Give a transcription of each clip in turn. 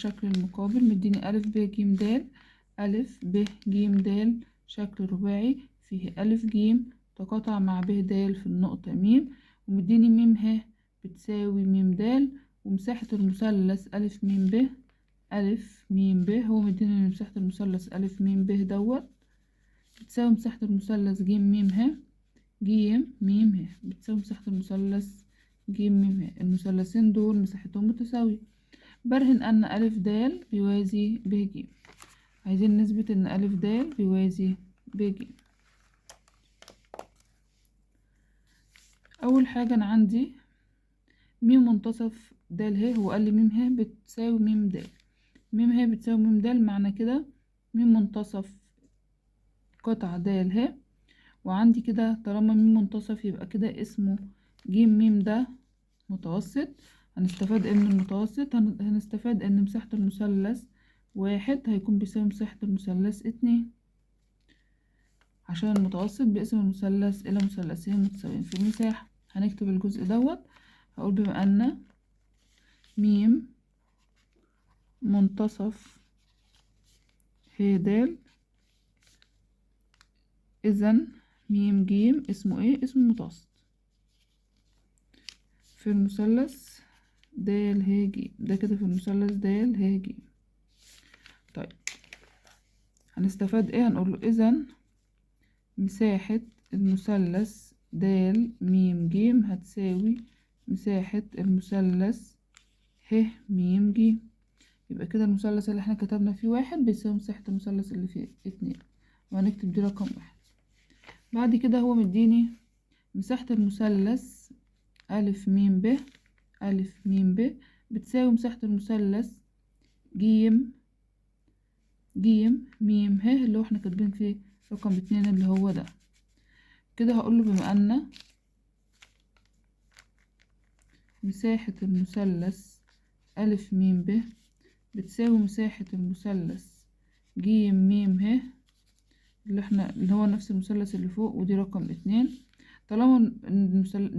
الشكل المقابل. مديني ألف ب ج د، ألف ب ج د شكل رباعي فيه ألف ج تقاطع مع ب د في النقطة م، ومديني م ه بتساوي م د، ومساحة المثلث ألف م ب، ألف م ب هو مديني إن مساحة المثلث ألف م ب دوت بتساوي مساحة المثلث ج م ه، ج م ه بتساوي مساحة المثلث ج م ه. المثلثين دول مساحتهم متساوية. برهن أن ألف د بيوازي ب ج. عايزين نثبت إن ألف د بيوازي ب ج. أول حاجة أنا عندي م منتصف د ه، هو قال لي م ه بتساوي م د، م ه بتساوي م د، معنى كده م منتصف قطعة د ه، وعندي كده طالما م منتصف يبقى كده اسمه ج م ده متوسط. هنستفاد ايه من المتوسط؟ هنستفاد ان مساحة المثلث واحد هيكون بيساوي مساحة المثلث 2، عشان المتوسط بيقسم المثلث إلى مثلثين متساويين في المساحة. هنكتب الجزء دوت، هقول بما أن م منتصف ه د، إذن م ج اسمه ايه؟ اسمه متوسط في المثلث د ه ج، ده كده في المثلث د ه ج. طيب هنستفاد ايه؟ هنقول له إذن مساحة المثلث د م ج هتساوي مساحة المثلث ه م ج. يبقى كده المثلث اللي احنا كتبنا فيه واحد بيساوي مساحة المثلث اللي فيه 2، وهنكتب دي رقم 1. بعد كده هو مديني مساحة المثلث ألف م ب، ألف م ب بتساوي مساحة المثلث ج ج م ه اللي هو احنا كاتبين فيه رقم 2 اللي هو ده. كده هقوله بما أن مساحة المثلث ألف م ب بتساوي مساحة المثلث ج م ه اللي هو نفس المثلث اللي فوق، ودي رقم 2. طالما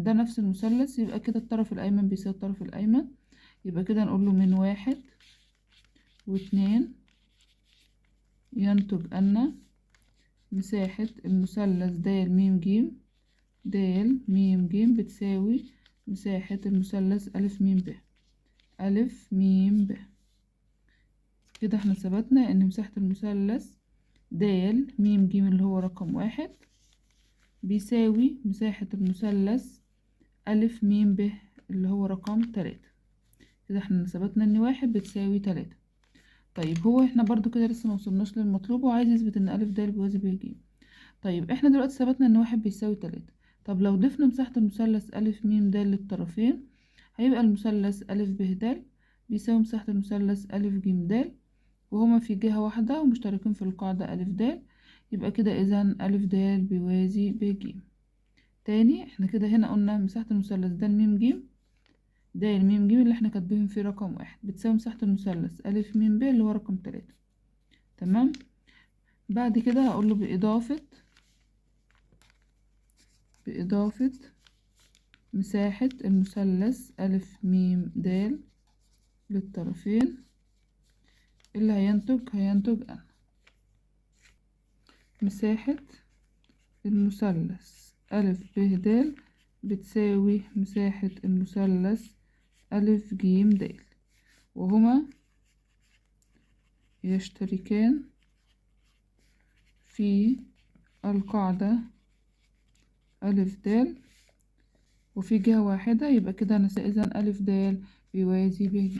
ده نفس المثلث يبقى كده الطرف الأيمن بيساوي الطرف الأيمن، يبقى كده نقول له من 1 و2 ينتج أن مساحة المثلث د م ج، د م ج بتساوي مساحة المثلث ألف م ب، ألف م ب. كده احنا ثبتنا إن مساحة المثلث د م ج اللي هو رقم 1 بيساوي مساحة المثلث ألف م ب اللي هو رقم 3. كده احنا ثبتنا إن 1 بتساوي 3. طيب هو احنا برضو كده لسه ما وصلناش للمطلوب، وعايز يثبت ان ألف د بيوازي ب ج. طيب احنا دلوقتي ثبتنا ان 1 بيساوي 3. طب لو ضفنا مساحة المثلث ألف م د للطرفين هيبقى المثلث ألف ب د بيساوي مساحة المثلث ألف ج د، وهما في جهة واحدة ومشتركين في القاعدة ألف د، يبقى كده إذا ألف د بيوازي ب ج. تاني احنا كده هنا قلنا مساحة المثلث د م ج، د م ج اللي احنا كاتبين فيه رقم 1 بتساوي مساحة المثلث ألف م ب اللي هو رقم 3. تمام. بعد كده هقول له بإضافة مساحة المثلث ألف م د للطرفين اللي هينتج أن مساحة المثلث ألف ب د بتساوي مساحة المثلث ألف ج د، وهما يشتركان في القاعدة ألف د وفي جهة واحدة، يبقى كده إذن ألف د بيوازي ب ج.